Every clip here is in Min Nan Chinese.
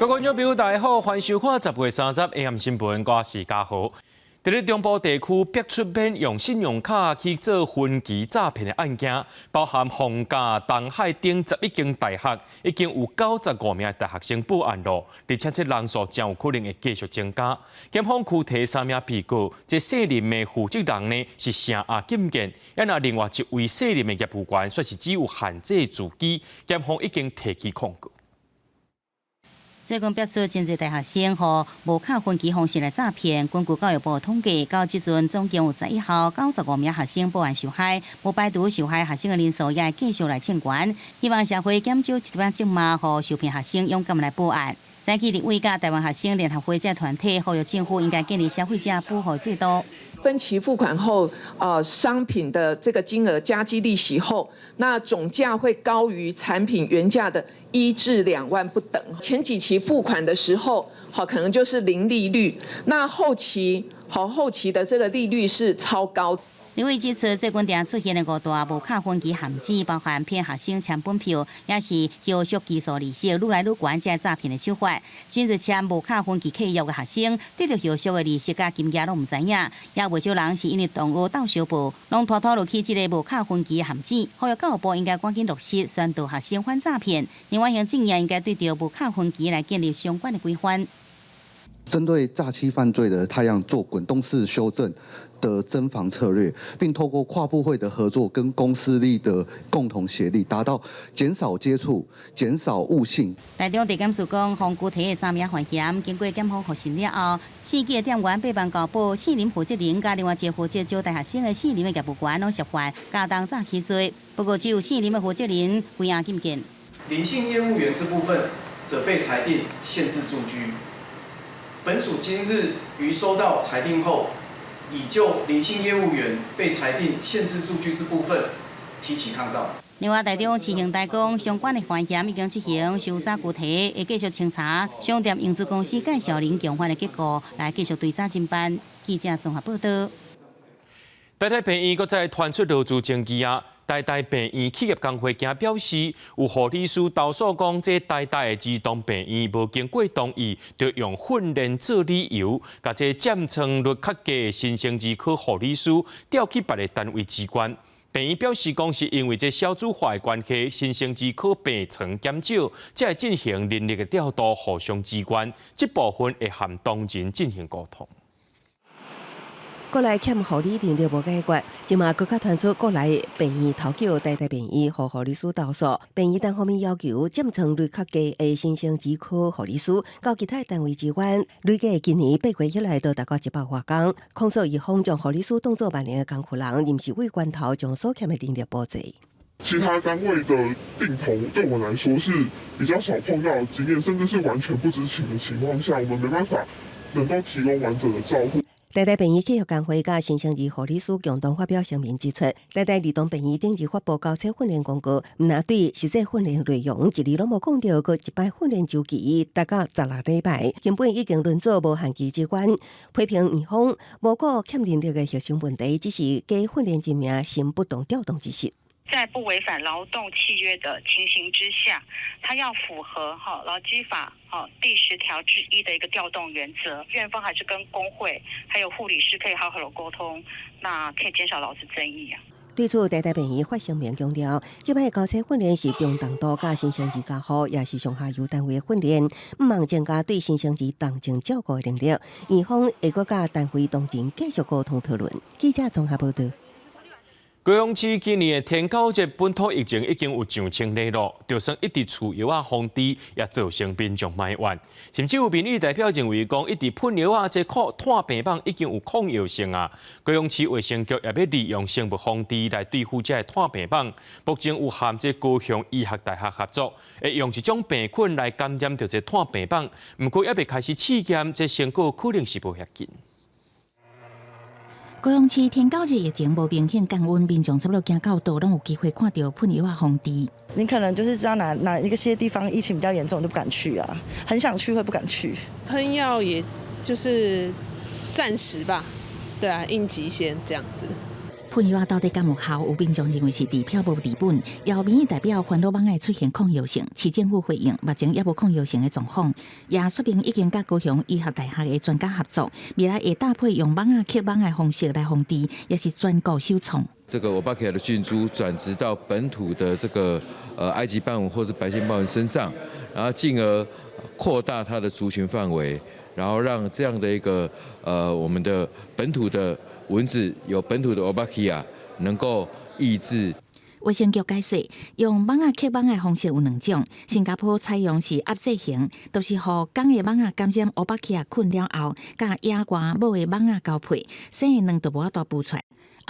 各位觀眾朋友，大家好，歡迎收看10月30 AM 新聞，我是嘉豪。佇咧中部地區逼出免用信用卡去做分期詐騙的案件，包含逢甲、東海等11間大學，已經有95名大學生報案囉，而且這人數真有可能會繼續增加。檢方拘提三名被告，這卸任的負責人呢是聲押禁見，啊若另外一位卸任的業務員，煞是只有限制住居，檢方已經提起控告。最近爆出真濟大學生予無卡分期方式來詐騙，根據教育部統計，到這陣總共有11校95名學生報案受害，無排除受害學生的人數也會繼續來增懸。希望社會減少這種責罵，予受騙學生勇敢來報案。早起立委佮台灣學生聯合會這團體呼籲政府應該建立消費者保護制度。分期付款後，商品的這個金額加計利息後，那總價會高於產品原價的1至2萬不等。前幾期付款的時候，好可能就是零利率，那後期好後期的這個利率是超高。立委指出，最近定出現的五大無卡分期陷阱，包含騙學生簽本票，也是後續基數利息愈來愈懸，這詐騙的手法。今日簽無卡分期契約的學生，對著後續的利息佮金額攏毋知影，也袂少人是因為同學鬥相報，攏拖拖落去這个無卡分期的陷阱。呼籲教育部應該趕緊落實宣導學生反詐騙，另外行政院應該對著無卡分期來建立相關的規範。針對詐欺犯罪的態樣做滾動式修正的偵防策略，並透過跨部會的合作跟公私力的共同協力，達到減少接觸、減少誤信。台中地檢署講，方拘提的三名犯嫌，經過檢方複審了後，四間店員八萬交保，卸任負責人佮另外一個負責招大學生的卸任的業務員攏涉犯加重詐欺罪。不過只有卸任的負責人歸案禁見。林姓業務員這部分，則被裁定限制住居。本署今日於收到裁定後，已就林姓業務員被裁定限制住居之部分提起抗告。另外，台中市刑大講，相關的犯嫌已經執行搜查具體，會繼續清查商店融資公司介紹人共犯的結構，來繼續追查偵辦。記者綜合報道。台大病院閣再傳出勞資爭議啊！台大病院企業工會今表示，有護理師投訴講，這台大的兒童病院無經過同意，就用訓練做理由，共這佔床率較低的新生兒科護理師調去別个單位支援。病院表示講，是因為這少子化的關係，新生兒科病床減少，才會進行人力的調度，互相支援。這部分會和同仁進行溝通。國內欠護理人力無解決，這馬閣較傳出國內病院投叫台大病院予護理師投訴，病院單方面要求佔床率較低的新生兒科護理師到其他單位支援，累計今年8月以來都達到100外工，控訴醫方將護理師當作萬能的工具人，臨時為源頭將所欠的人力補齊。其他單位的病童對我們來說是比較少碰到的經驗，甚至是完全不知情的情況下，我們沒辦法能夠提供完整的照護。台大病院企業工會佮新生兒護理師共同發表聲明指出，台大兒童病院頂日發布交接訓練公告，毋但對實際訓練內容一字攏無講著，閣一擺訓練週期達到16禮拜，根本已經淪做無限期支援。批評院方無顧欠人力的核心問題，只是假訓練之名，行不當調動之實。在不違反勞動契約的情形之下，他要符合哈勞基法哈第10條之一的一個調動原則。院方還是跟工會還有護理師可以好好的溝通，那可以減少勞資爭議啊。對此，台大病院發聲明強調，這擺交接訓練是中重度佮新生兒加護，也是上下游單位的訓練，毋望增加對新生兒重症照顧的能力。院方會閣佮單位同仁繼續溝通討論。記者綜合報道。高雄市今年的天狗節本土疫情已經有上千例囉，就算一直飼藥仔防治，也造成民眾埋怨。甚至有民意代表認為講，一直噴藥仔，這抗湠病蠓已經有抗藥性啊。高雄市衛生局也欲利用生物防治來對付這个湠病蠓。目前有和這高雄醫學大學合作，會用一種病菌來感染著這湠病蠓。毋過猶未開始試驗，這成果可能是無遐緊。高雄市天狗日疫情無明顯降溫，民眾差不多行到佗攏有機會看著噴藥仔防治。你可能就是知道哪一個些地方疫情比較嚴重，就不敢去啊。很想去會不敢去。噴藥也就是暫時吧，對啊，應急先這樣子。噴藥到底敢有效？有民眾認為是治標無治本，有民意代表煩惱蠓仔出現抗藥性，市政府回應目前猶無抗藥性的狀況，也說明已經佮高雄醫學大學的專家合作，未來會搭配用蠓仔吸蠓仔的方式來防治，也是全國首創。這個沃巴克亞的菌株轉殖到本土的這個埃及斑蚊或是白線斑蚊身上，然後進而擴大它的族群範圍，然後讓這樣的一個我們的本土的蚊子有本土的沃巴克亞能夠抑制。衛生局解釋，用蠓仔吸蠓仔的方式有兩種，新加坡採用是壓制型，就是予公的蠓仔感染沃巴克亞菌了後，佮野外母的蠓仔交配，生的卵就無法度孵出來。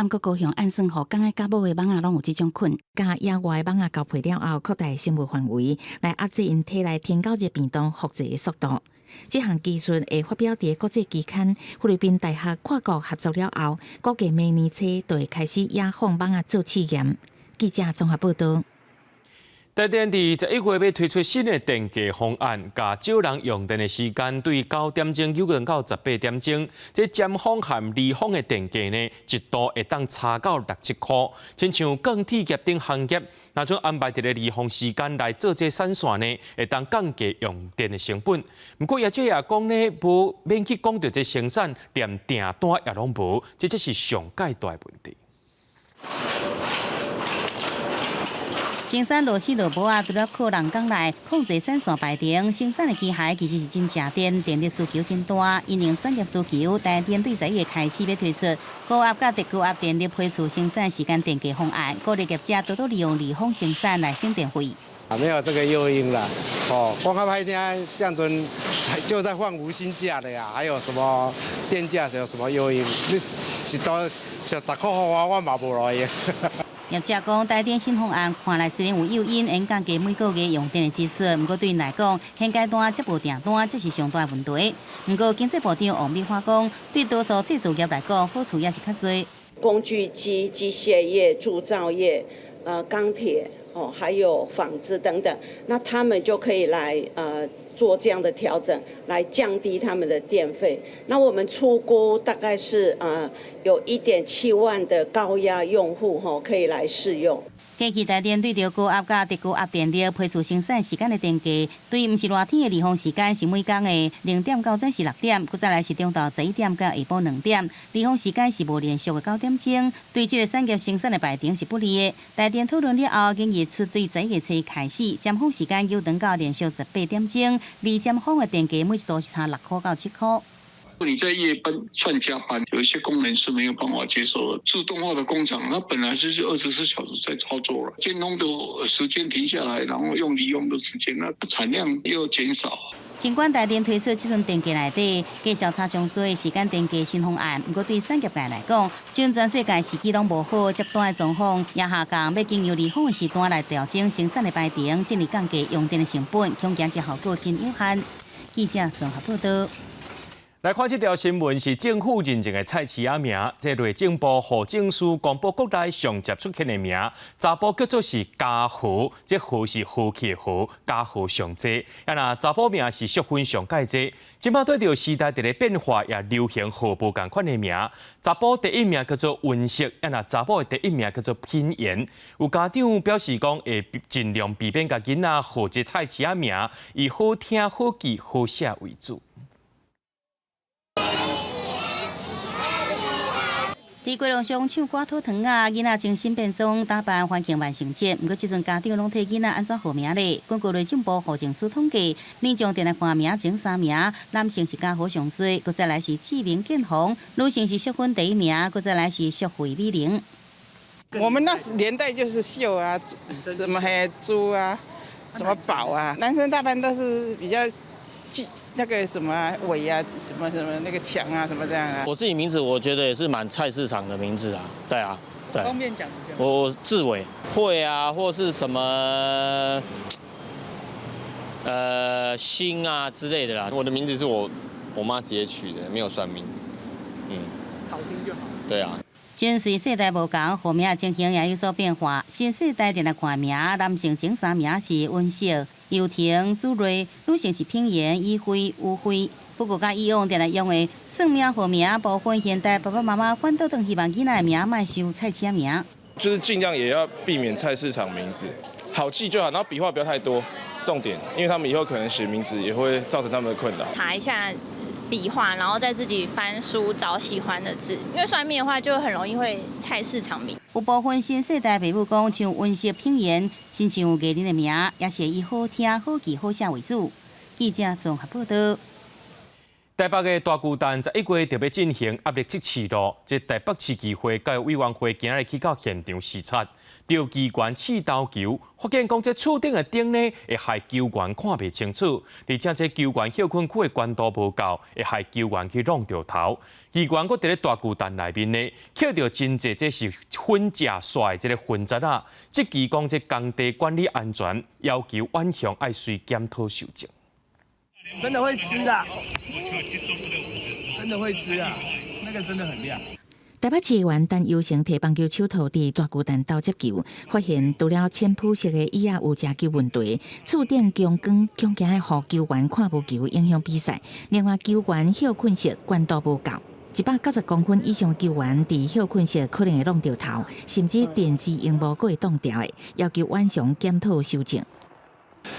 毋過高雄按算予公的佮母的蠓仔攏有這種菌，佮野外的蠓仔交配了後，擴大生物範圍，來壓制𪜶體內天狗熱病毒複製的速度。這項技術會發表佇國際期刊，菲律賓大學跨國合作了後，估計明年初就會開始野放蠓仔做試驗。記者綜合報導。台電佇11月欲推出新的電價方案，共少人用電的時間對9點鐘延到18點鐘。這尖峰和離峰的電價呢，一度會當差到六七箍。親像鋼鐵業等行業，若準安排佇咧離峰時間來做這產線呢，會當降低用電的成本。毋過業者也講呢，無免去講著這生產，連訂單也攏無，這才是上蓋大的問題。生產落死落無啊，除了靠人工來控制產線排程，生產的機械其實是真食電，電力需求真大。因應產業需求，台電對11月開始欲推出高壓佮特高壓電力批次生產時間電價方案，鼓勵業者多多利用離峰生產來省電費。啊，沒有這個誘因啦。哦，講較歹聽，這樣陣就在放無薪假的呀，還有什麼電價有什麼誘因？你是多十箍予我，我嘛無路用。業者講，台電新方案看來雖然有誘因，會降低每個月用電的支出，毋過對𪜶來講，現階段接無訂單，這是上大問題。毋過經濟部長王美花講，對多數製造業來講，好處也是較濟。工具機、機械業、鑄造業、鋼鐵哦，還有紡織等等，那他們就可以來做這樣的調整，來降低他們的電費。那我們初估大概是有1.7萬的高壓用戶吼可以來試用。過去台電對著高壓佮特高壓電力批次生產時間的電價，對毋是熱天的離峰時間是每工的0點到早時6點，閣再來是中晝11點到下晡2點，離峰時間是無連續的9點鐘，對這個產業生產的排程是不利的。台電討論了後，建議出對11月初開始，尖峰時間延長到連續18點鐘，離尖峰的電價每一度是差6箍到7箍。你在夜班算加班，有一些工人是沒有辦法接受的。自動化的工廠，它本來就是24小時在操作了，尖峰的時間停下來，然後用利用的時間，那產量又減少。儘管台電推出這陣電價內底價數差上濟時間電價新方案，毋過對產業界來講，將全世界時機攏無好，接單的狀況也下降，欲經由離峰的時段來調整生產的排程，進而降低用電的成本，恐驚這效果真有限。記者綜合報導。來看這條新聞是政府認證的菜市仔名，這內政部戶政司公布國內上捷出現的名，查埔叫做是家和，這和是和氣的和，家和上濟。啊若查埔名是淑芬上蓋濟。這擺對著時代佇咧變化，也流行號無仝款的名。查埔第一名叫做溫色，啊若查某的第一名叫做品言。有家長表示講，會盡量避免共囡仔號這菜市仔名，以好聽、好記、好寫為主。佇街路上唱歌討糖仔，囡仔精心變裝打扮歡慶萬聖節。毋過這陣家長攏替囡仔按怎號名咧？根據內政部戶政司統計，民眾定來看名前三名，男性是家和上濟，閣再來是志明建宏，女性是淑芬第一名，閣再來是淑慧美玲。我們那年代就是秀啊，什麼黑豬啊，什麼寶啊，男生大半都是比較。那個什麼偉啊，什麼什麼那個強啊，什麼這樣啊。我自己名字我覺得也是蠻菜市場的名字啊，對啊，對。方便講。我志偉會啊，或是什麼星啊之類的啦。我的名字是我媽直接取的，沒有算命。嗯。好聽就好。對啊。真隨世代無仝，號名情形也有所變化。新世代定來看名，男性前三名是溫秀、尤婷、朱瑞；女性是品言、以輝、吳輝。不過，佮以往定定用的算命號名，部分現代爸爸媽媽反倒轉希望囡仔的名莫收菜市名。就是盡量也要避免菜市場名字，好記就好，然後筆畫不要太多，重點，因為他們以後可能寫名字也會造成他們的困擾。查一下筆畫，然後再自己翻書找喜歡的字，因為算命的話就很容易會菜市場名。有部分新世代父母講，像溫室品言，親像藝人的名，也是以好聽、好記、好寫為主。記者綜合報道。台北的大巨蛋11月就欲進行壓力測試囉。這台北市議會教育委員會今仔日去到現場視察，著機關試投球，發現講這厝頂的燈呢，會害球員看袂清楚，而且這球員歇睏區的懸度無夠，會害球員去挵著頭。議員閣佇咧大巨蛋內面呢，抾著真濟這是粉食煞的這个粉質仔，質疑講這工地管理安全，要求遠雄愛隨檢討修正。真的會吃的，真的會吃啊！那個真的很亮。台北市議員陳佑成提棒球手套佇大巨蛋鬥接球，發現除了淺膚色的椅仔有食球問題，厝頂強光恐驚予球員看無球，影響比賽。另外，球員歇睏室懸度無夠，190公分以上的球員佇歇睏室可能會挵著頭，甚至電視螢幕閣會擋掉的，要求遠雄檢討修正。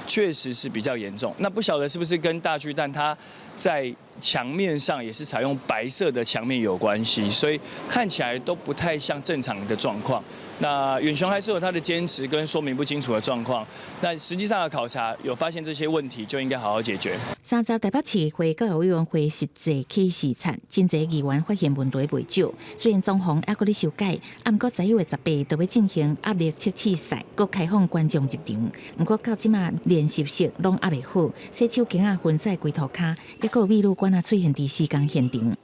確實是比較嚴重，那不曉得是不是跟大巨蛋它在牆面上也是採用白色的牆面有關係，所以看起來都不太像正常的狀況。那遠雄還是有他的堅持跟說明不清楚的狀況。那實際上的考察有發現這些問題，就應該好好解決。30台北市議會教育委員會實際去視察，真濟議員發現問題袂少。雖然裝潢猶閣咧修改，毋過11月18就欲進行壓力測試賽，閣開放觀眾入場。毋過到這馬練習室攏猶未好，洗手間仔粉曬規塗跤，猶閣有秘魯管仔出現佇施工現場。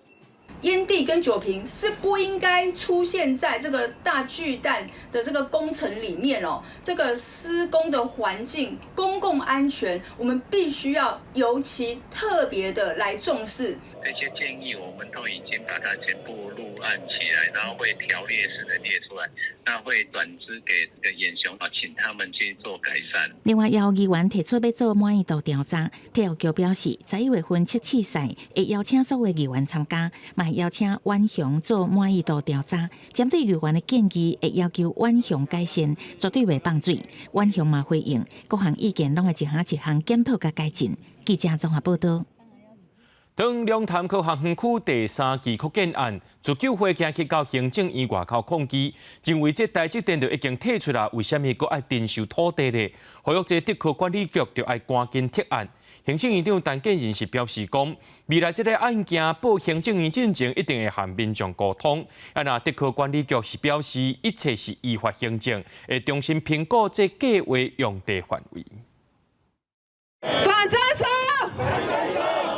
煙蒂跟酒瓶是不應該出現在這個大巨蛋的這個工程裡面哦。這個施工的環境、公共安全，我們必須要尤其特別的來重視。這些建議我們都已經把它全部錄案起來，然後會條列式的列出來，那會轉資給這個遠雄啊，請他們去做改善。另外，有議員提出欲做滿意度調查，體育局表示，11月份測試賽會邀請所有議員參加，嘛會邀請遠雄做滿意度調查，針對議員的建議，會要求遠雄改善，絕對袂放水。遠雄嘛回應，各項意見攏會一項一項檢討佮改進。記者綜合報道。當龍潭科學園區第三期擴建案，自救會今去到行政院外口抗議，認為這台積電就已經退出啦，為啥物閣愛徵收土地咧？呼籲這竹科管理局就愛趕緊撤案。行政院長陳建仁是表示講，未來這个案件報行政院進前，一定會和民眾溝通。啊，若竹科管理局是表示，一切是依法行政，會重新評估這計畫用地範圍。反徵收！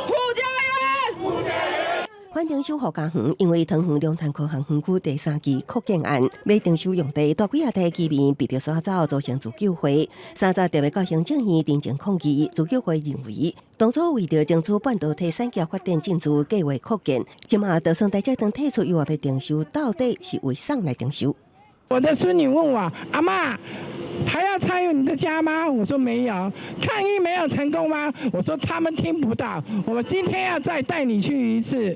護家園！反徵收護家園，因為桃園龍潭科學園區第三期擴建案欲徵收用地，大幾仔台居民被迫徙走，組成自救會。30特別到行政院陳情抗議，自救會認為，當初為著爭取半導體產業發展進駐計畫擴建，這馬就算台積電退出，又欲徵收，到底是為啥來徵收？我的孫女問我：阿嬤，還要拆你的家嗎？我說沒有。抗議沒有成功嗎？我說他們聽不到。我們今天要再帶你去一次，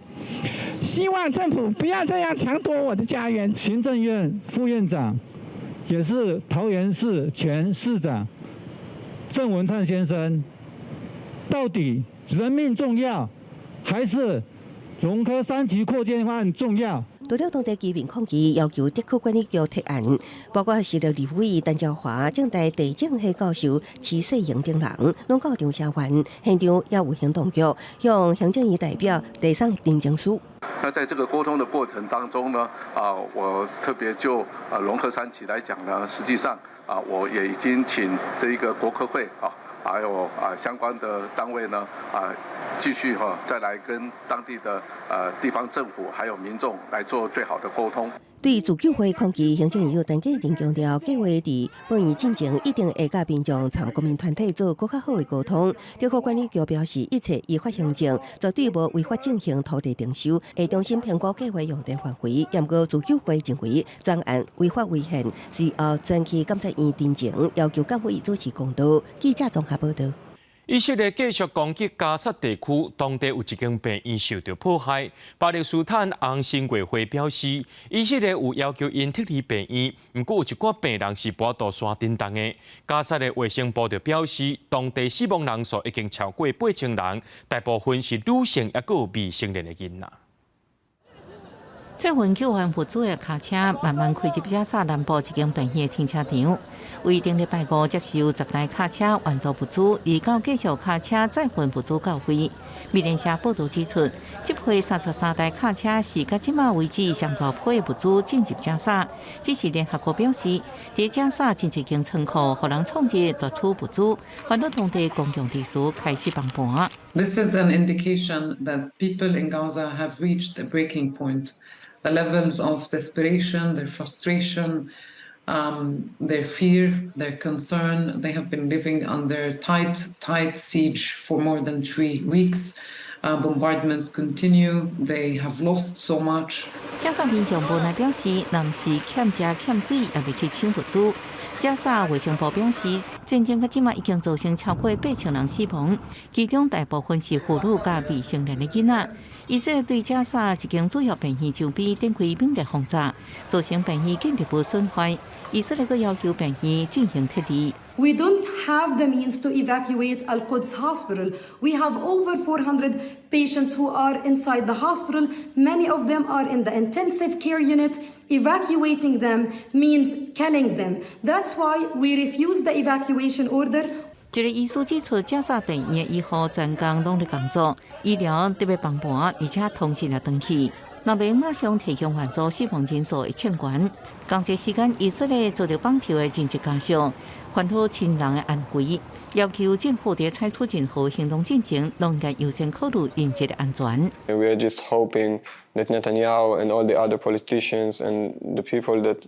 希望政府不要這樣搶奪我的家園。行政院副院長，也是桃園市前市長鄭文燦先生，到底人命重要，還是龍科三期擴建案重要？除了當地居民抗議，要求竹科管理局撤案，包括時任立委陳昭華、政大地政系教授徐世榮等人，攏到場聲援。現場也有行動局向行政院代表遞送陳情書。那在這個溝通的過程當中呢，啊，我特別就啊龍科三期來講呢，實際上啊，我也已經請這一個國科會啊，還有啊相關的單位呢，啊，繼續哈再來跟當地的地方政府還有民眾來做最好的溝通。對自救會抗議，行政院長陳建仁強調，計畫佇報院進前一定會佮民眾參公民團體做閣較好的溝通。竹科管理局表示，一切依法行政，絕對無違法進行土地徵收，會重新評估計畫用地範圍。毋過自救會認為專案違法違憲，隨後轉去監察院陳情，要求監委主持公道。記者綜合報道。以色列繼續攻擊加薩地區，當地有一間病院受到破壞。巴勒斯坦紅新月會表示，以色列有要求𪜶撤離病院，毋過有一寡病人是跋倒山頂動的。加薩的衛生部就表示，當地死亡人數已經超過8000人，大部分是女性抑閣有未成年的囡仔。載運救援物資的卡車慢慢開入加薩南部一間病院的停車場。為頂禮拜五接受10台卡車援助物資，而到繼續卡車載運物資到位。美聯社報導指出，這批33台卡車是到這馬為止上大批的物資進入加薩。只是聯合國表示，佇加薩真濟間倉庫，予人創日奪取物資，煩惱當地公共秩序開始崩盤。 This is an indication that people in Gaza have reached a breaking point. The levels of desperation, their frustration, their fear, their concern. They have been living under tight, tight siege for more than 3 weeks. Bombardments continue. They have lost so much. 加薩民眾無奈表示，若毋是欠食欠水，也袂去搶物資。加薩衛生部表示，戰爭到這馬已經造成超過8000人死亡，其中大部分是婦女佮未成年的囡仔。以色列對加薩一間主要病院周邊展開猛烈轟炸，造成病院建築物損壞。以色列閣要求病院進行撤離。 We don't have the means to evacuate Al Quds Hospital. We have over 400 patients who are inside the hospital. Many of them are in the intensive care unit. Evacuating them means killing them. That's why we refuse the evacuation order. 一个醫師指出，加薩病院的醫護專工攏佇工作，醫療特別崩盤，而且通訊也斷去。若袂馬上提供援助，死亡人數會衝懸。仝一時間，以色列遭著綁票的人質家屬，煩惱親人的安危，要求政府佇採取任何行動進前，攏應該優先考慮人質的安全。 We are just hoping that Netanyahu and all the other politicians and the people that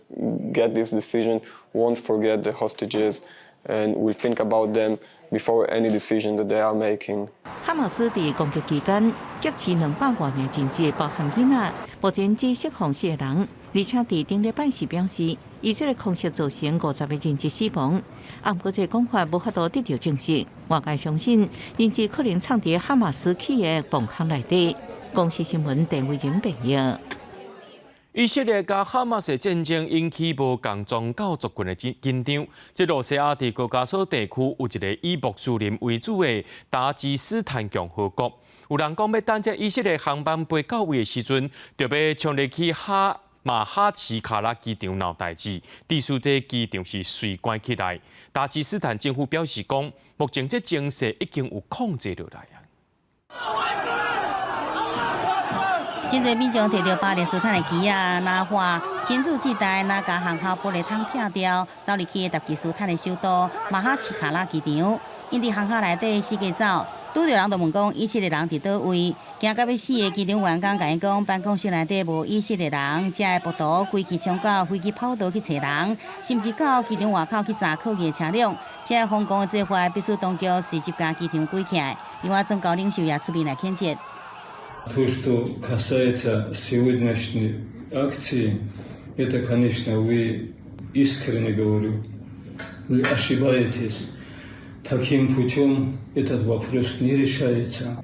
get this decision won't forget the hostages and will think about them before any decision that they are making. 哈馬斯佇攻擊期間劫持200外名人質，包含囡仔，目前只釋放四個人。而且佇頂禮拜時表示，以色列空襲造成50個人質死亡。啊，毋過這個講法無法度得到證實。外界相信人質可能藏佇哈馬斯起的墓坑內底。公視新聞鄭偉仁編譯。以色列佮哈馬斯戰爭引起無仝宗教族群的緊張。這露西亞佇高加索地區有一個以穆斯林為主的達吉斯坦共和國。有人講欲等這以色列航班飛到位的時陣，就欲衝入去哈馬哈奇卡拉機場鬧代誌，致使這機場是隨關起來。達吉斯坦政府表示講，目前這情勢已經有控制落來啊。真濟民眾提著巴勒斯坦的旗仔，若畫真主至大，若共航校玻璃窗拆掉，走入去達吉斯坦的首都馬哈奇卡拉機場。𪜶佇航校內底四界走，拄著人就問講以色列人佇佗位，驚甲欲死的機場員工共伊講，辦公室內底無以色列人，這个暴徒規氣衝到飛機跑道去揣人，甚至到機場外口去砸客機車輛。這個瘋狂的做法，迫使當局隨即共機場關起來。另外，宗教領袖也出面來譴責。 То, что касается сегодняшней акции, это, конечно, вы искренне говорю, вы ошибаетесь. Таким путем этот вопрос не решается.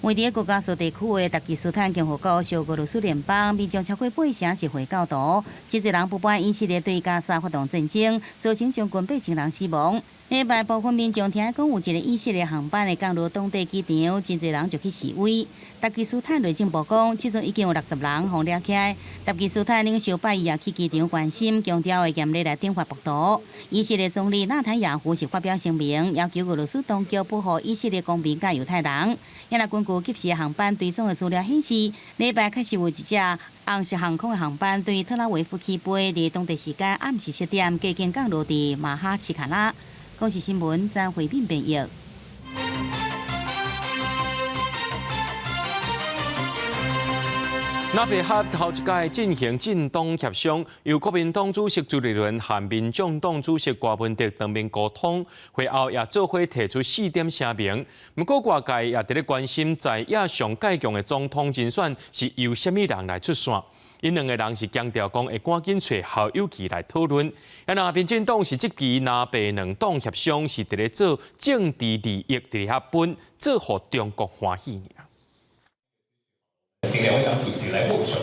位佇高加索地區的達吉斯坦共和國小俄羅斯聯邦，民眾超過八成是回教徒，真濟人不滿以色列對加沙發動戰爭，造成將近8000人死亡。禮拜部分民眾聽講有一個以色列航班會降落當地機場，真濟人就去示威。達吉斯坦內政部講，這陣已經有60人予掠起來。達吉斯坦領袖拜伊也去機場關心，強調會嚴厲來懲罰暴徒。以色列總理納坦雅胡是發表聲明，要求俄羅斯當局保護以色列公民佮猶太人。也若根據即時航班追蹤的資料顯示，禮拜確實有一隻紅色航空的航班對特拉維夫起飛，佇當地時間暗時7點，過境降落佇馬哈奇卡拉。公視新聞張惠敏編譯。藍白合頭一擺進行政黨協商，由國民黨主席朱立倫和民眾黨主席柯文哲當面溝通，會後也做伙提出四點聲明。毋過外界也佇咧關心在野上蓋強的總統人選是由啥物人來出線。𪜶兩個人是強調講會趕緊揣侯友宜來討論。啊，若民進黨是質疑藍白兩黨協商是佇咧做政治利益，佇咧遐分做予中國歡喜爾。請兩位黨主席來握手。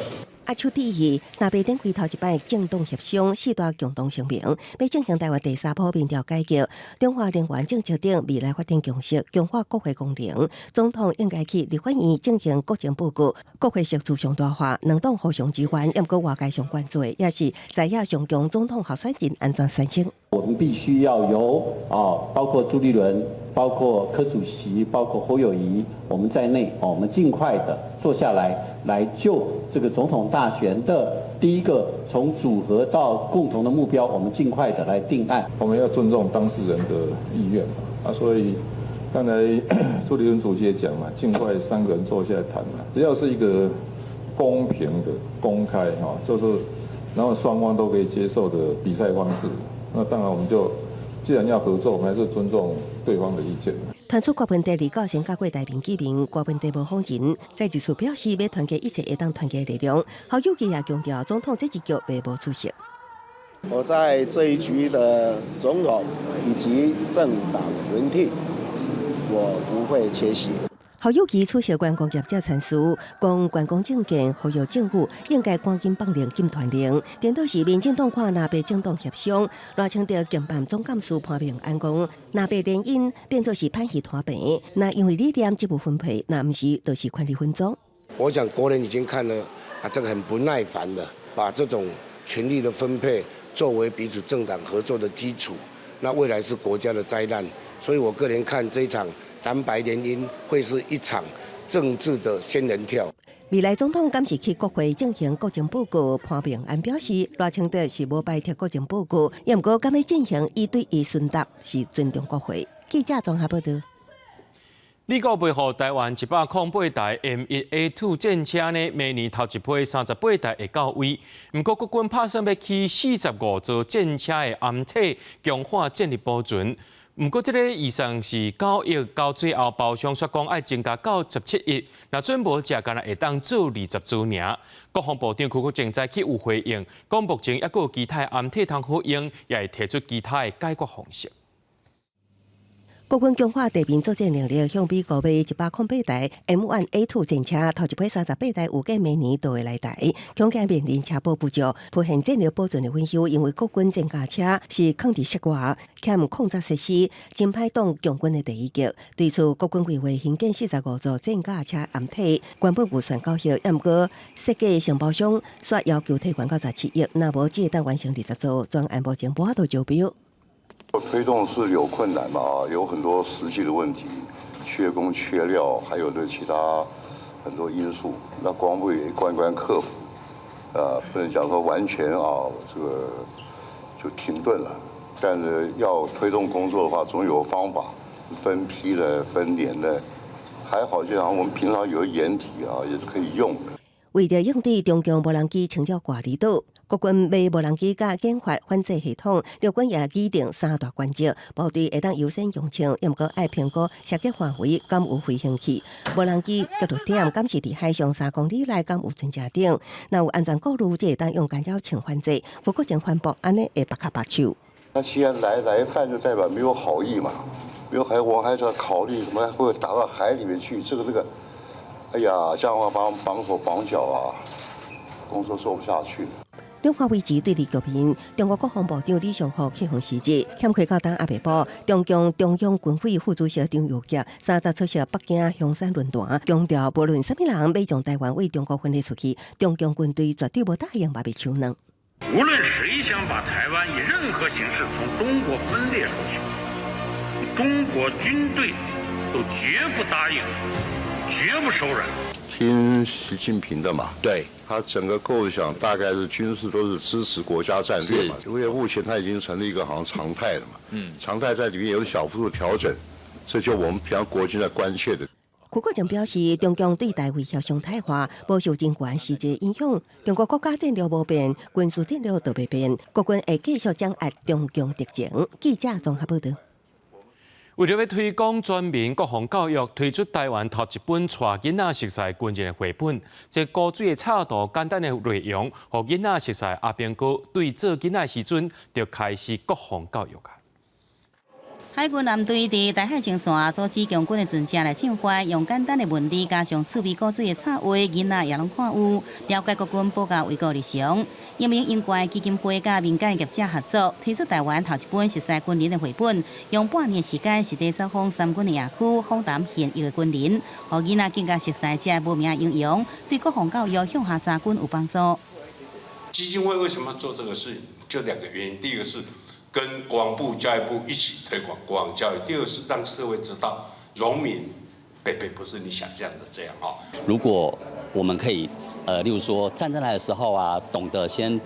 押手致意，藍白頂開頭一擺政黨協商，四大共同聲明，欲進行臺灣第三波民調改革，兩岸能源政策等未來發展共識，強化國會功能。總統應該去立法院進行國情報告，國會席次上大化，兩黨互相支援，毋過外界上關注的，也是在野上強總統候選人按怎產生。我們必須要由啊，包括朱立倫、包括柯主席、包括侯友宜，我們在內，我們盡快的坐下來，來就這個總統大選的第一個從組合到共同的目標，我們盡快的來定案。我們要尊重當事人的意願嘛，啊，所以剛才朱立倫主席也講嘛，盡快三個人坐下來談嘛，只要是一個公平的、公開哈，就是然後雙方都可以接受的比賽方式，那當然我們就既然要合作，我們還是尊重對方的意見。傳出郭文帝李高先甲郭台銘見面，郭文帝無否認，再一次表示欲團結一切會當團結力量。侯友宜也強調，總統這一局袂無出席。我在這一局的總統以及政黨輪替，我不會缺席。侯友宜出席觀光業者陳詞，講觀光政見呼籲政府應該趕緊放令禁團令。顛倒是民進黨看藍白政黨協商，賴清德經辦總幹事潘孟安講，藍白聯姻變做是歹戲拖棚，若因為理念職務分配，若毋是就是權力分贓。我想國人已經看了啊，這個很不耐煩的，把這種權力的分配作為彼此政黨合作的基礎，那未來是國家的災難。所以我個人看這一場藍白聯姻會是一場政治的仙人跳。未來總統敢是去國會進行國情報告，潘孟安表示，賴清德是無排斥國情報告，也毋過敢欲進行一對一詢答，是尊重國會。記者綜合報道。美國賣予臺灣108台 M1A2 戰車呢，明年頭一批38台會到位。毋過國軍拍算欲起45座戰車的掩體，強化戰力保存。毋過這个預算是9億，到最後包商煞講愛增加到17億。若準無食，干焦會當做20座爾。國防部長邱國正早起有回應，講目前猶閣有其他掩體通好用，也會提出其他的解決方式。國軍強化地面作戰能力，向美國買108台 M1A2 戰車，頭一批38台預計明年就會來台。恐驚面臨車補不足，浮現戰力保存的隱憂，因為國軍戰甲車是囥佇室外，欠抗砸設施，真歹擋強軍的第一擊。對此，國軍規劃興建45座戰甲車掩體，原本預算9億，毋過設計承包商煞要求提懸到17億，若無只會當完成20座，專案目前無法度招標。推動是有困難嘛，有很多實際的問題，缺工缺料，還有這其他很多因素。那國防部也一關一關克服，不能講說完全啊，這個就停頓了。但是要推動工作的話，總有方法，分批的、分年的，還好，就像我們平常有個掩體啊，也是可以用的。為著應對中共無人機侵擾外離島，國軍買無人機佮研發反制系統，陸軍也擬定三大原則，部隊會當優先用槍，毋過愛評估射擊範圍敢有飛行器，無人機著陸點敢是佇海上3公里內敢有船隻頂，若有安全顧慮，才會當用干擾槍反制。傅國正反駁，按呢會縛跤縛手。那既然來犯，就代表沒有好意嘛，沒有海，我還在考慮什麼會打到海裡面去，這個。哎呀，這樣的話綁綁手綁腳啊，工作做不下去。兩岸維持對立局面，中國國防部長李尚福去予辭職，欠開到今猶未補。中共中央軍委副主席張又俠30出席北京香山論壇，強調無論啥物人欲將臺灣對中國分裂出去，中共軍隊絕對無答應，嘛袂手軟。無論誰想把臺灣以任何形式從中國分裂出去，中國軍隊都絕不答應。絕不手軟。聽習近平的嘛，對，他整個構想大概是軍事都是支持國家戰略嘛，因為目前他已經成了一個好像常態了嘛，常態在裡面有小幅度調整，這就我們平常國軍在關切的。邱國正表示，中共對台威脅常態化，無受人權實際影響。中國國家戰略無變，軍事戰略都袂變，國軍會繼續掌握中共敵情。記者綜合報道。為著欲推廣全民國防教育，推出台灣頭一本帶囡仔熟悉軍人的繪本。這古錐的插圖簡單的內容，予囡仔熟悉阿兵哥對做囡仔的時陣就開始國防教育啊。海軍艦隊佇台海前線組織強軍的船隻來進發，用簡單的文字加上趣味古錐的插畫，囡仔也攏看有，了解國軍保家衛國日常。英明英國基金會佮民間業者合作，推出台灣頭一本熟悉軍人的繪本，用半年時間實地走訪三軍的營區，訪談現役的軍人，予囡仔更加熟悉這無名英雄，對國防教育向下扎根有幫助。基金會為什麼做這個事？就兩個原因，第一個是跟國防部、教育部一起推廣國防教育。第二是讓社會知道，榮民伯伯不是你想象的這樣哦。如果我們可以，例如說戰爭來的時候啊，懂得先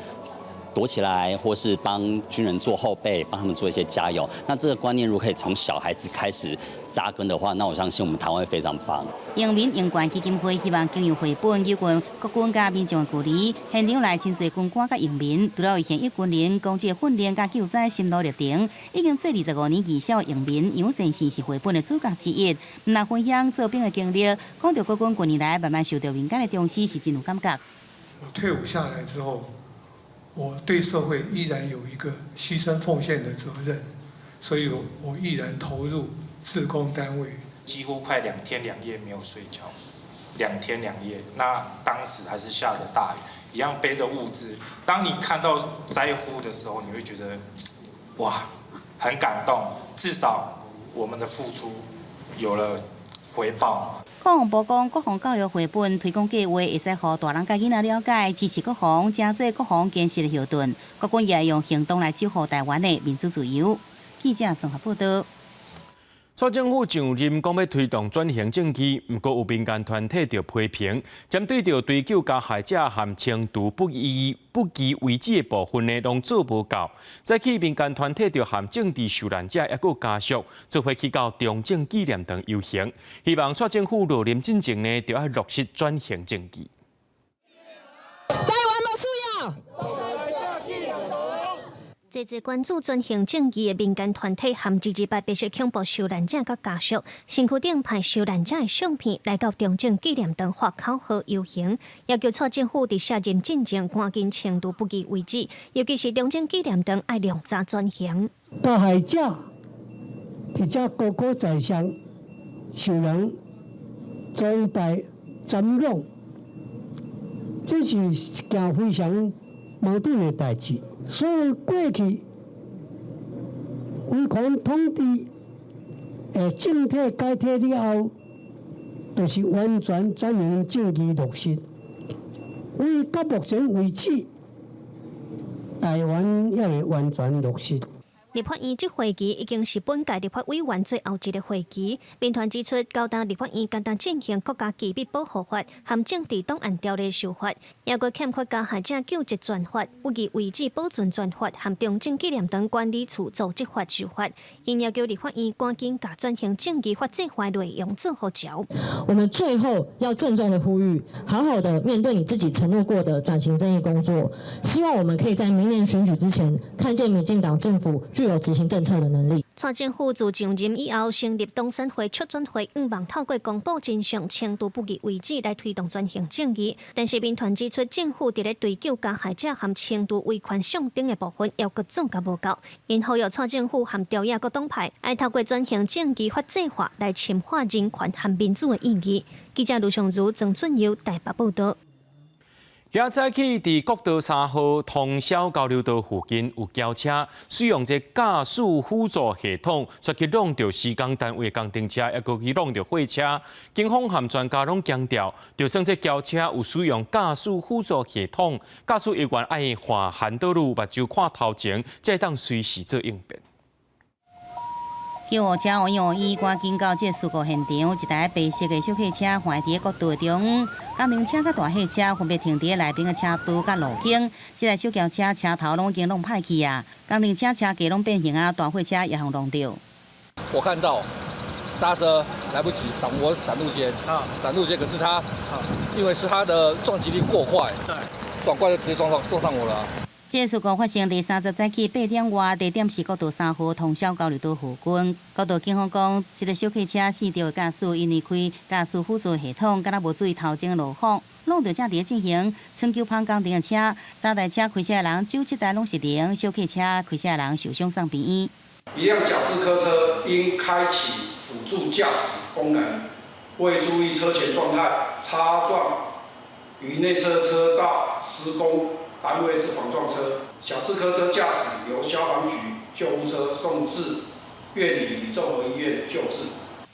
躲起來，或是幫軍人做後備，幫他們做一些加油。那這個觀念如果可以從小孩子開始扎根的話，那我相信我們台灣會非常棒。英民英冠基金會希望經由繪本有關國軍佮民眾的距離，現場來真濟軍官佮英民，除了為現役軍人講解訓練佮救災心路歷程，已經做25年義消的英民楊先生是繪本的主角之一。毋但分享做兵的經歷，講著國軍近年來慢慢受到民間的重視，是真有感覺。我退伍下來之後，我對社會依然有一個犧牲奉獻的責任，所以我毅然投入志工單位。幾乎快2天2夜沒有睡覺，2天2夜。那當時還是下着大雨，一樣背着物資。當你看到災戶的時候，你會覺得，哇，很感動。至少我們的付出有了回報。國防部講，國防教育繪本推廣計劃會使予大人佮囡仔了解，支持國防，成做國防堅實的後盾。國軍也用行動來守護台灣的民主自由。記者綜合報道。蔡政府上任講欲推動轉型正義，毋過有民間團體就批評，針對著追究加害者和清除不義不義遺址的部分呢，攏做無夠。早起民間團體就和政治受難者抑閣家屬，做伙去到中正紀念堂遊行，希望蔡政府落任進前呢，著愛落實轉型正義。台灣無需要。這次關注轉型正義的民間團體和228白色恐怖受難者佮家屬，身軀頂派受難者的相片來到中正紀念堂發口號遊行，要求蔡政府佇卸任進前趕緊清除不義遺址，尤其是中正紀念堂愛量早轉型。加害者佇遮高高在上，受人崇拜瞻仰，這是一件非常矛盾的代誌。所以過去威權統治的政體解體了後，就是完全轉型正義落實。為到目前為止，台灣猶未完全落實。立法院這會期已經是本屆立法委員最後一个會期。民團指出，九大立法院敢若進行國家機密保護法和政治檔案條例修法，抑閣欠缺加害者救濟專法、不義遺址保存專法和中正紀念堂管理處組織法修法，𪜶要求立法院趕緊共轉型正義法制化內容做予齊。我們最後要鄭重的呼籲，好好的面對你自己承諾過的轉型正義工作。希望我們可以在明年選舉之前，看見民進黨政府具有執行政策的能力。蔡政府自上任以後，成立中選會、促轉會，向望透過公布真相、清除不義遺址來推動轉型正義。但是民團指出，政府佇咧追究加害者和清除威權象徵的部分，猶閣做甲無夠。𪜶呼籲蔡政府和朝野各黨派，愛透過轉型正義法制化來深化人權和民主的意義。記者盧尚如、曾俊佑台北報道。今早起，佇國道3號通霄交流道附近有轎車使用這駕駛輔助系統，煞去挵著施工單位工程車，抑閣去挵著貨車。警方和專家攏強調，就算這轎車有使用駕駛輔助系統，駕駛人員愛看引導路，目睭看頭前，才會當隨時做應變。救護車烏烏伊趕緊到這事故現場，一台白色的小客車橫佇國道中，工程車佮大貨車分別停佇內邊的車道佮路肩。這台小轎車車頭攏已經弄歹去啊，工程車車架攏變形啊，大貨車也予挵著。我看到剎車來不及，閃我閃路肩啊，閃路肩，可是他，因為是他的撞擊力過快，對，撞過來就直接撞上我了。這個事故發生佇30早起8點外，地點是國道3號通霄交流道附近。國道警方講，這个小客車駛著的駕駛因為開駕駛輔助系統，敢若無注意頭前的路況，挵著正佇咧進行春秋芳工程的車，三台車開車的人酒測值攏是零，小客車開車的人受傷送病院。一輛小客車因開啟輔助駕駛功能，未注意車前狀態，擦撞於內側車道施工單位之防撞車，小客車駕駛由消防局救護車送至苑裡綜合醫院救治。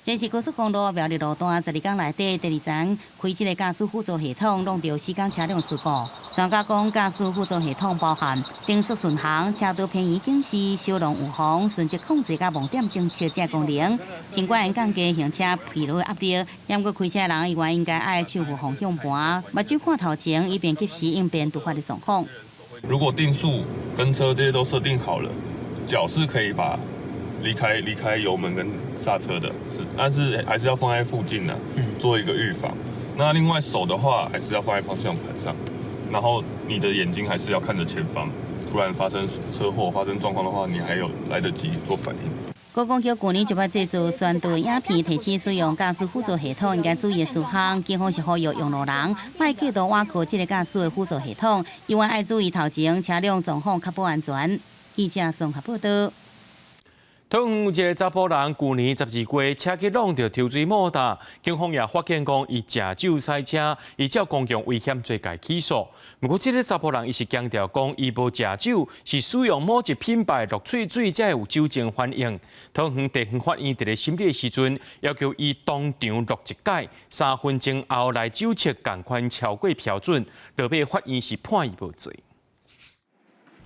這是高速公路苗栗路段12工內底第二層開這個駕駛輔助系統，挵著施工車輛事故。專家講，駕駛輔助系統包含定速巡航、車道偏移警示、小龍預防、順直控制佮盲點偵測這功能，盡管降低行車疲勞壓力，毋過開車的人依然應該愛手扶方向盤，目睭看頭前，以便及時應變突發的狀況。如果定速跟車這些都設定好了，腳是可以把離開油門跟剎車的，是，但是還是要放在附近呢，做一個預防。那另外手的話，還是要放在方向盤上，然後你的眼睛還是要看着前方，突然發生車禍、發生狀況的話，你還有來得及做反應。觀光局去年就捌製作宣導影片，提醒使用駕駛輔助系統應該注意的事項。警方是呼籲用路人莫過度倚靠這个駕駛的輔助系統，因為愛注意頭前車輛狀況，確保安全。記者綜合報道。桃園有一个查埔人，舊年12月車去挵著抽水莫達，警方也發現講伊食酒駛車，依照公共危險罪共起訴。毋過，這个查埔人伊是強調講，伊無食酒，是使用某一品牌漉喙水才會有酒精反應。桃園地方法院佇咧審理的時陣，要求伊當場錄一擺，3分鐘後來酒測仝款超過標準，落尾法院是判伊無罪。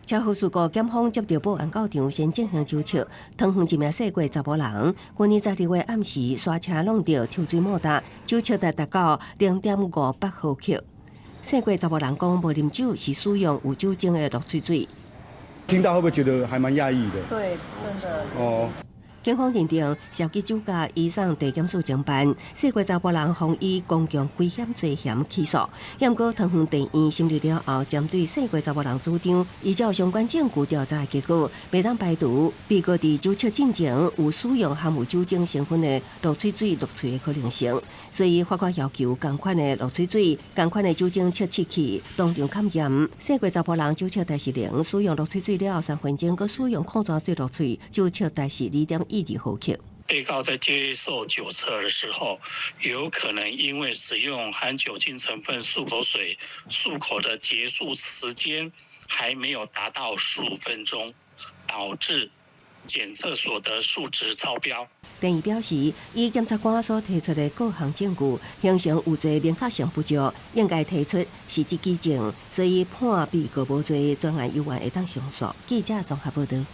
車禍事故，檢方接到報案到場，先進行酒測。桃園一名姓郭查埔人，舊年12月暗時煞車挵著抽水莫達，酒測值達到0.58毫克。姓郭查埔人講，無啉酒，是使用有酒精的漉喙水。聽到會不會覺得還蠻訝異的？對，真的。哦。警方認定涉及酒駕，移送地檢署偵辦。姓郭查埔人予以公共危險罪嫌起訴。毋過桃園地院審理了後，針對姓郭查埔人主張，依照相關證據調查的結果，袂當排除被告佇酒測進前有使用含有酒精成分的漉喙水漉喙的可能性，所以法官要求仝款的漉喙水、仝款的酒精測試器當場勘驗。姓郭查埔人酒測值是零，使用漉喙水了後3分鐘，閣使用礦泉水漉喙，酒測值是2.12毫克。被告在接受酒測的時候，有可能因為使用含酒精成分漱口水漱口的結束時間還沒有達到15分鐘，導致檢測所得數值超標。電院表示，以檢察官所提出的各項證據，形成有罪明確性不足，應該提出實質舉證，所以判被告無罪，專案有緣會當上訴。記者綜合報道。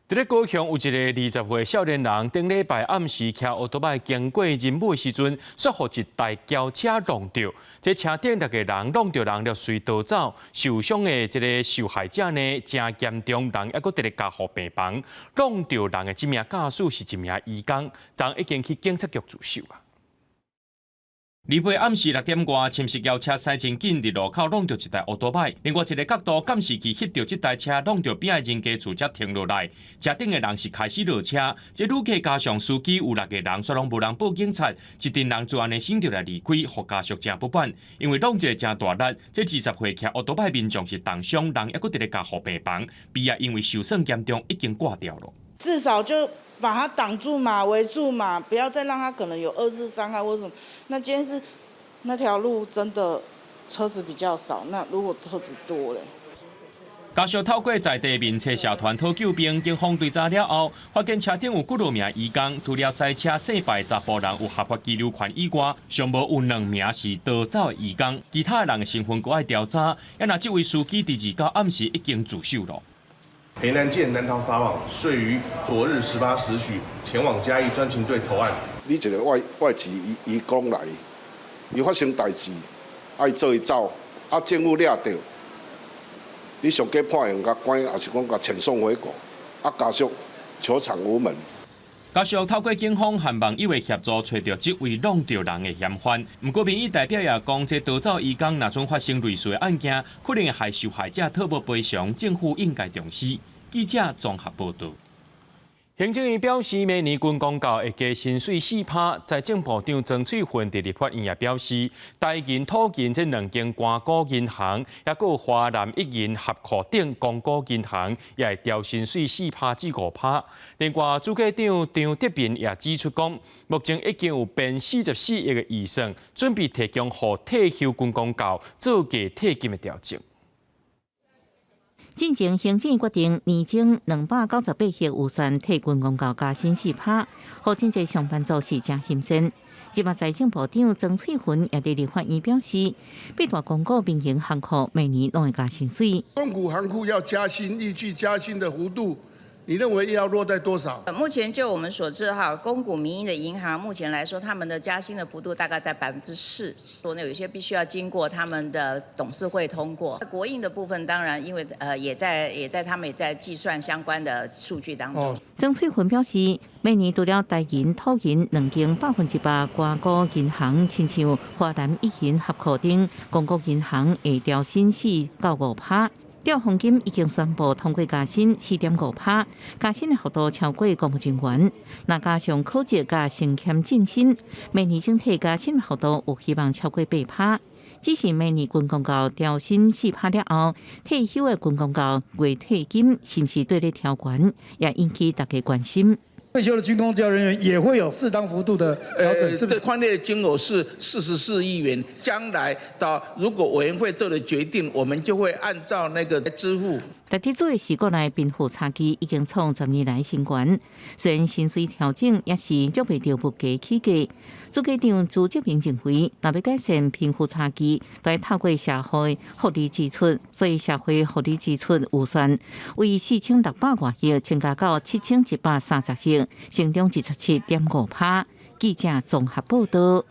佇咧高雄有一个20歲少年人，頂禮拜暗時騎歐多擺經過仁武的時陣，煞予一台轎車挵著。這車頂六个人挵著人就隨逃走，受傷的這个受害者呢，誠嚴重，人猶閣佇咧加護病房。挵著人的這名駕駛是一名移工，昨已經去警察局自首啊。禮拜暗時6點外，深色轎車駛真緊，佇路口挵著一台歐多擺。另外一个角度監視器翕著這台車挵著邊仔人家厝才停落來，車頂的人是開始落車。這旅客加上司機有六个人，煞攏無人報警察，一陣人就按呢先著來離開，予家屬誠不滿。因為挵一个誠大力，這20歲騎歐多擺民眾是重傷，人猶閣佇咧加護病房，鼻仔因為受損嚴重，已經掛掉了。至少就把它擋住嘛，圍住嘛，不要再讓他可能有二次傷害或什麼。那今天是那條路真的車子比較少，那如果車子多嘞？家屬透過在地面冊社團討救兵，警方追查了後，發現車頂有幾落名移工，除了駛車姓白查埔人有合法居留權以外，上無有兩名是逃走的移工，其他人的身份閣愛調查。啊若這位司機佇29暗時已經自首了。裴南建難逃法網，遂於昨日18時許前往嘉義專勤隊投案。你一个外籍移工來，伊發生代誌，愛做伊走，啊政府掠著，你上懸判刑共關，抑是講共遣送回國，啊家屬求償無門。加上透過警方和網友的協助，揣著這位挵著人的嫌犯。毋過民意代表也講，這逃走移工若準發生類似的案件，可能會害受害者討無賠償，政府應該重視。記者綜合報導。行政院表示，明年軍公教會加薪水4%。財政部長曾翠芬佇立法院也表示，台銀、土銀這兩間官股銀行，抑閣有華南一銀合庫等公股銀行，也會調薪水4%至5%。另外，主計長張德明也指出講，目前已經有編44億的預算，準備提供予退休軍公教做價退金的調整。進前行政院決定年終298億預算替軍公教加薪4%，予真濟上班族是誠心酸。這擺財政部長曾翠芬也佇立法院表示，八大公股民營行庫每年攏會加薪水。公股行庫要加薪，預計加薪的幅度，你認為要落在多少？目前就我們所知，哈，公股民營的銀行目前來說，他們的加薪的幅度大概在4%，所以有些必須要經過他們的董事會通過。國營的部分當然，因為也在他們也在計算相關的數據當中。曾翠芬表示，每年除了台銀、土銀兩間100%官股銀行，親像華南一銀合庫等公股銀行會調薪4到5%。兆豐金已經宣布通過加薪4.5%，加薪的幅度超過公務人員。若加上考績佮升遷晉升，明年整體加薪幅度有希望超過8%。只是明年軍公教調薪4%了後，退休的軍公教月退金是毋是綴咧調懸，也引起大家關心。退休的軍公教人員也會有適當幅度的調整，是不是？寬列金額是44億元，將來到如果委員會做了決定，我們就會按照那個支付。特別注意是國內貧富差距已經創10年來新高，雖然薪水調整也是捉袂著物價起價。主計長朱哲明認為，若欲改善貧富差距，都愛透過社會福利支出，所以社會福利支出預算為4600外億，增加到7130億，成長27.5%。記者綜合報導。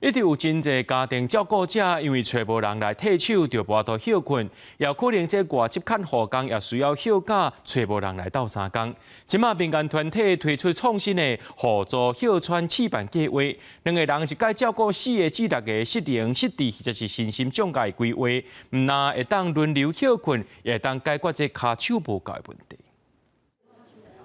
一直有真濟家庭照顧者，因為揣無人來替手，就無法度歇睏，也可能這外籍看護工也需要休假，揣無人來鬥相共。這馬民間團體推出創新的互助歇喘試辦計劃，兩个人一擺照顧四個至六個失能、失智或者是身心障礙規劃，毋但會當輪流歇睏，也會當解決這跤手無夠的問題。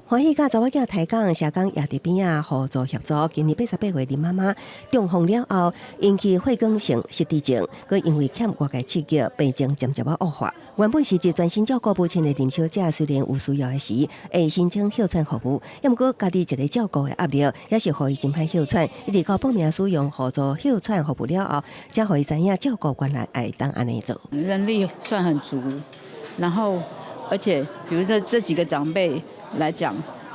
歡喜佮查某囝抬槓，社工也佇邊仔互助協助。今年88歲林媽媽中風了後，引起血管性失智症，閣因為欠外界刺激，病情漸漸仔惡化。原本是一專心照顧母親的林小姐，雖然有需要的時會申請歇喘服務，猶毋過家己一个照顧的壓力，也是予伊真歹歇喘。一直到報名使用互助歇喘服務了後，才予伊知影照顧原來會當按呢做。人力算很足，然後而且比如說這幾個長輩來講，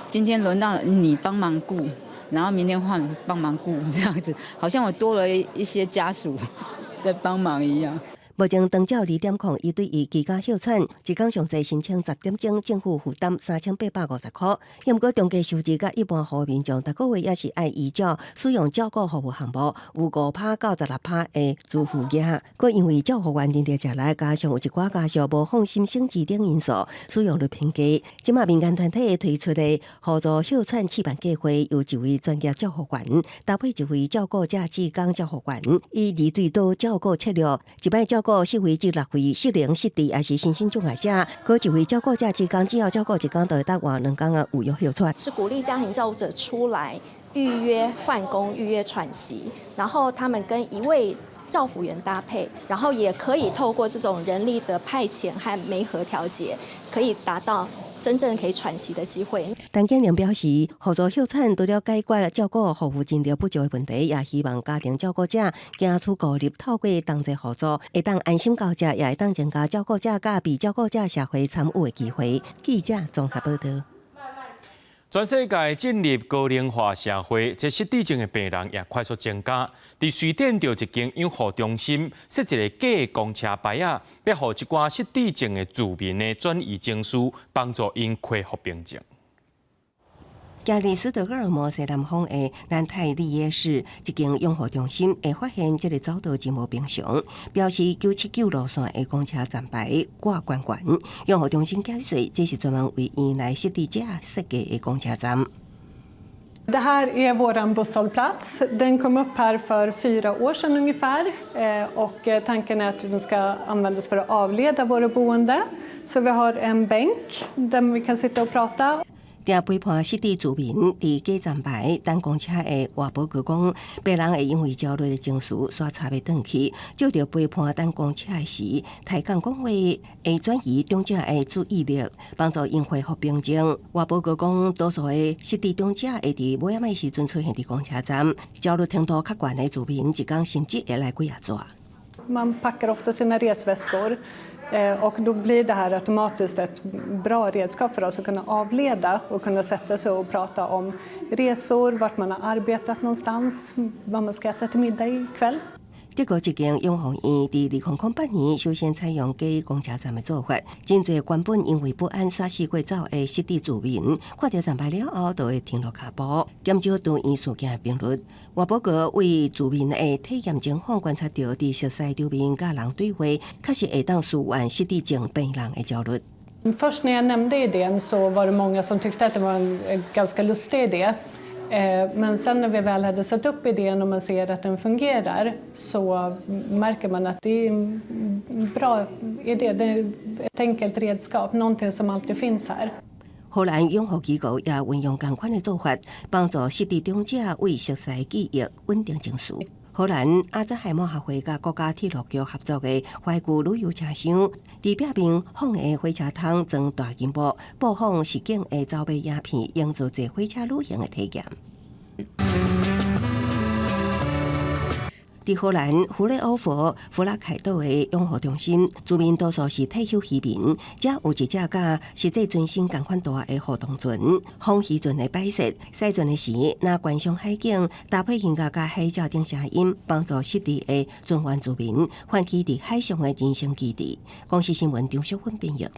今天輪到你幫忙顧，然後明天換幫忙顧，這樣子，好像我多了一些家屬在幫忙一樣。目前長照2.0一對一居家歇喘，一工上濟申請10點鐘，政府負擔3850塊。猶毋過中低收入佮一般戶民眾，逐個月也是愛依照使用照顧服務項目，有5%到16%的自付額。閣因為照護員人力食力，加上有一寡家屬無放心省錢等因素，使用率偏低。這馬民間團體推出的互助歇喘試辦計劃，由一位專業照護員搭配一位照顧者志工照護員，以二對多照顧策略，一擺照顧四位至六位失能失智，抑是身心障礙者，閣一位照顧者志工，只要照顧一工，就會當換兩工的預約歇喘。是鼓勵家庭照顧者出來預約換工、預約喘息，然後他們跟一位照服員搭配，然後也可以透過這種人力的派遣和媒合調節，可以達到真正可以喘息的機會。陳建良表示，互助歇喘除了解決照顧服務人力不足的問題，也希望家庭照顧者行出孤立，透過同齊互助，會當安心交接，也會當增加照顧者佮被照顧者社會參與的機會。記者綜合報導。全世界進入高齡化社會，這失智症的病人也快速增加。佇瑞典，就一間養護中心設一個假公車牌仔，欲予一寡失智症的住民的轉移情緒，幫助𪜶恢復平靜。今日斯德哥爾摩西南方的南泰利耶市一間養護中心，會發現這個走道真無平常，標示979路線的公車站牌掛懸懸。養護中心解釋，這是專門為院內失智者設計的公車站。Det här är våran busshållplats. Den kom upp här för 4 år sedan ungefär och tanken är att den ska användas för att avleda våra boende. Så vi har en bänk där vi kan sitta och prata. 定陪伴失智住民佇過站牌等公車的外婆閣講，別人會因為焦慮的情緒煞插欲轉去，藉著陪伴等公車的時，抬槓講話會轉移長者的注意力，幫助𪜶恢復平靜。外婆閣講，多數的失智長者會佇尾仔的時陣出現佇公車站，焦慮程度較懸的住民，一工甚至會來幾仔逝。 Man packar ofta sina resväskor och då blir det här automatiskt ett bra redskap för oss att kunna avleda och kunna sätta sig och prata om resor, vart man har arbetat någonstans, vad man ska äta till middag ikväll. 德國一間養護院佇2008年首先採用假公車站的做法，真濟原本因為不安煞四過走的失智住民，看著站牌了後，就會停落跤步，減少住院事件的頻率。外報告為住民的體驗情況觀察著，佇熟似場面佮人對話，確實會當舒緩失智症病人的焦慮。 Först när jag nämnde idén så var det många som tyckte att det var en ganska lustig idé. Men sen när vi väl hade satt upp idén och man ser att den fungerar så märker man att det är en bra idé. Det är ett enkelt redskap, någonting som alltid finns här. 荷蘭養護機構也運用仝款的做法，幫助失智長者為熟似記憶穩定情緒。荷蘭阿茲海默學會佮國家鐵路局合作的懷舊旅遊車廂，佇壁面放的火車窗裝大螢幕，播放實景的走馬影片，營造坐火車旅行的體驗。佇荷蘭弗雷歐佛弗拉凱島的養護中心，住民多數是退休漁民，遮有一隻佮實際船身仝款大的互動船，放漁船的擺設，駛船的時，若觀賞海景，搭配音樂佮海鳥等聲音，幫助失智的船員住民喚起佇海上的人生記憶。公視新聞張淑芬編譯。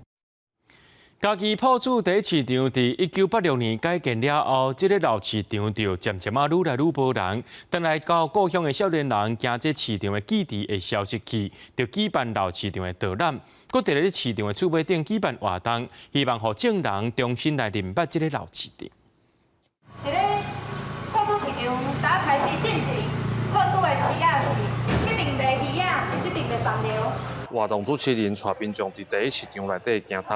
嘉義朴子第一市場佇1986年改建了後，這个老市場就漸漸仔愈來愈無人。轉來到故鄉的少年人，驚這市場的記憶會消失去，就舉辦老市場的導覽，閣佇咧市場的厝尾頂舉辦活動，希望予眾人重新來認捌這个老市場。佇咧朴子市場打開始進前，朴子的市仔是彼爿賣魚仔，這爿賣飯寮。活動主持人帶民眾佇第一市場內底行讀。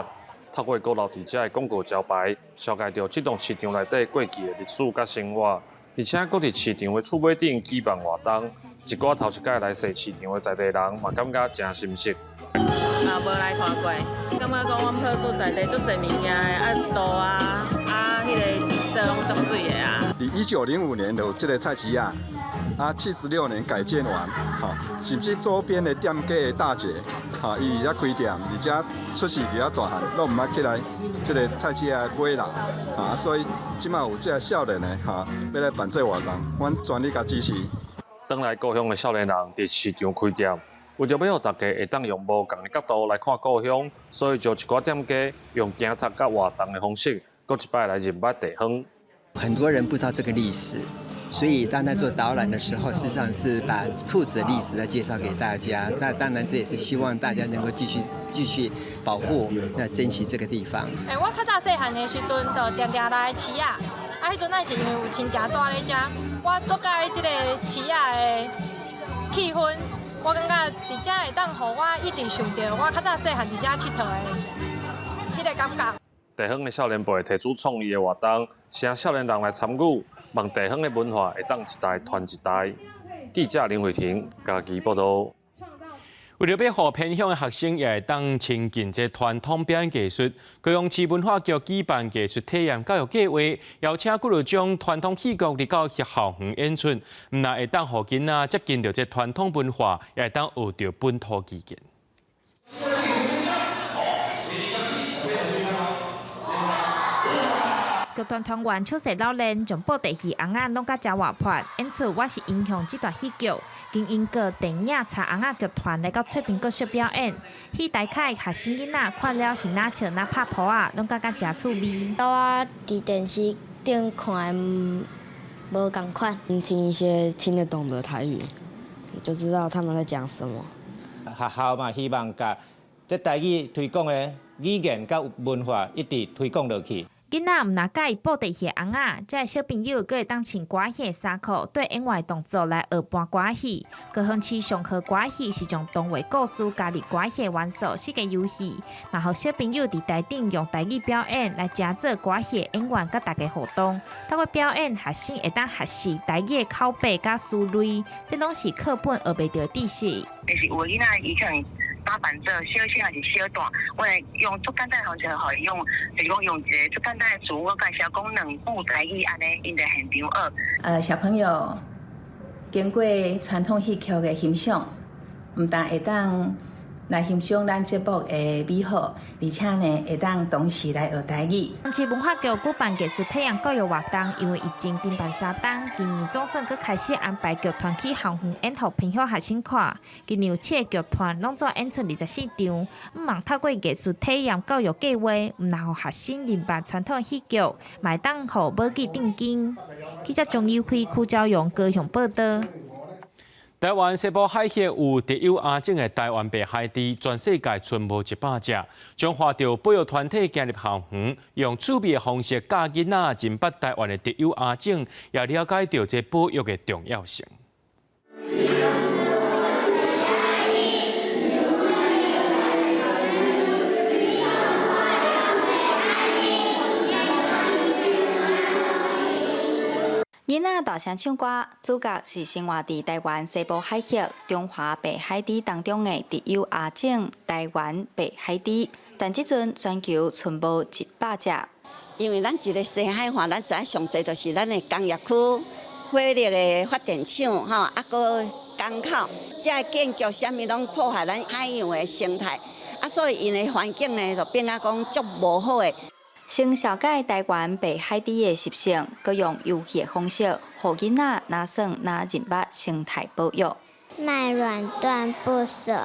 透過閣留佇遮的廣告招牌，紹介著這棟市場內底過去的歷史佮生活，而且閣佇市場的厝尾頂舉辦活動，一寡頭一擺來踅市場的在地人嘛感覺誠新鮮。啊，無來看過，感覺講阮朴子在地足濟物件的，啊路啊，啊彼个景色攏足媠的啊。佇1905年就有這个菜市仔，啊，76年改建完，吼，甚至周邊的店家的大姐，吼，伊佇遮開店，而且出世佇遐大漢，攏毋捌起來這个菜市仔買啦，啊，所以這馬有這个少年的，吼，欲來辦這个活動，阮全力共支持。轉來故鄉的少年人佇市場開店，為著欲予大家會當用無仝的角度來看故鄉，所以招一寡店家用行讀佮活動的方式，閣一擺來認捌地方。很多人不知道這個歷史，所以當他做導覽的時候，事實上是把朴子的歷史來介紹給大家。那當然這也是希望大家能夠繼續繼續保護、那珍惜這個地方。欸，我較早細漢的時陣，就定定來市仔，啊，彼陣咱是因為有親情蹛咧遮，我足佮意這个市仔的氣氛，我感覺佇遮會當予我一直想著我較早細漢佇遮𨑨迌的彼个感覺。地方的少年輩提出創意的活動，請少年人來參與，望地方的文化會當一代傳一代。記者林慧婷嘉義報導。為著欲予偏鄉的學生也會當親近這傳統表演藝術，高雄市文化局舉辦藝術體驗教育計劃，邀請幾落種傳統戲曲入到校園演出，毋但會當予囡仔接近著這傳統文化，也會當學著本土語言。劇團團員出席老練，將布袋戲尪仔弄甲誠活潑，演出《我是英雄》這段戲劇，經英國電影柴尪仔劇團來到翠屏國小表演。戲台下學生囡仔看了是若笑若拍噗仔，攏感覺誠趣味。我佇電視頂看的無仝款，聽一些聽得懂的台語，就知道他們在講什麼。學校嘛，希望共這台語推廣的語言佮文化一直推廣落去。囡仔毋若佮意布袋戲尪仔，遮的小朋友閣會當穿歌仔戲的衫褲，綴演員動作來學搬歌仔戲。高雄市上好歌仔戲是將童話故事加入歌仔戲元素，設計遊戲，嘛予小朋友佇台頂用台語表演來成做歌仔戲演員，佮大家互動。透過表演，學生會當學習台語的口白佮思慮，這攏是課本學袂著的知識。但是有的囡仔伊可能打扮做小小抑是小大，我會用足簡單的方式，予伊用，就是講用一个足簡單的詞，我介紹講兩句台語按呢，𪜶就現場學。小朋友經過傳統戲曲的欣賞，毋但會當來欣賞咱節目的美好，而且呢會當同時來學台語。市文化局舉辦藝術體驗教育活動，因為疫情停辦3冬，今年總算閣開始安排劇團去校園演予偏鄉學生看。今年有七个劇團，攏總演出24場。向望透過藝術體驗教育計劃，毋但予學生認捌傳統戲劇，嘛會當予母語振興。記者張友輝、柯昭陽高雄報導。台灣西部海峽有特有亞種的台灣白海豬，全世界賰無100隻。彰化著保育團體行入校園，用趣味的方式教囡仔認捌台灣的特有亞種，也了解著這保育的重要性。囡仔大聲唱歌，主角是生活佇台灣西部海峽中華白海豬當中的特有亞種台灣白海豬，但這陣全球賰無100隻。因為咱一个西海岸，咱知影上濟就是咱的工業區、火力的發電廠，吼，啊，閣港口，這个建築啥物攏破壞咱海洋的生態，啊，所以𪜶的環境呢，就變啊講足無好的。先紹介台灣白海豬的習性，閣用遊戲的方式，予囡仔若耍若認捌生態保育。莫亂斷不捨，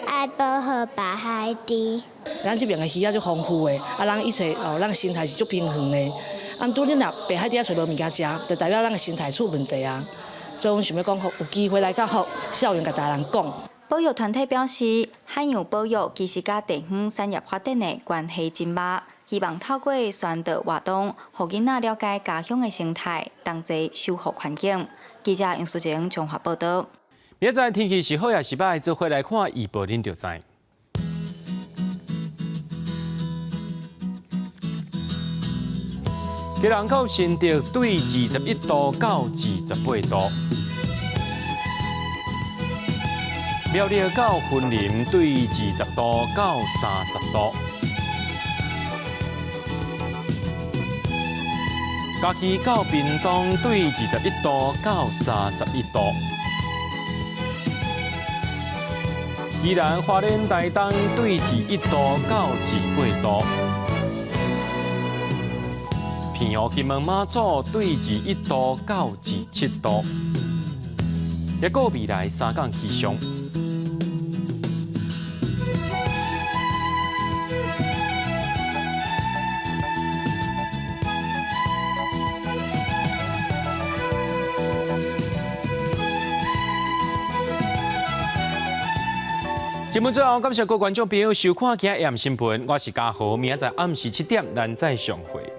愛保護白海豬。咱這邊的魚仔足豐富的，啊，咱一切哦，咱生態是足平衡的。啊，拄你若白海豬仔揣無物件食，就代表咱的生態出問題啊。所以阮想欲講，有機會來到校園，共大人講。保育團體表示，海洋保育其實佮地方產業發展的關係真密，希望透過宣導活動，予囡仔了解家鄉的生態，同齊守護環境。記者楊淑晴彰化報導。明仔載天氣是好抑是䆀，做伙來看預報，恁就知。基隆到新竹對21度到28度。苗栗到雲林對20度到30度，嘉義到屏東對21度到31度，宜蘭花蓮台東對21度到28度，澎湖金門馬祖對21度到27度，抑閣未來三工氣象。節目最後，感謝各位觀眾朋友收看今日新聞，我是嘉豪，明仔載暗時7點，咱再相會。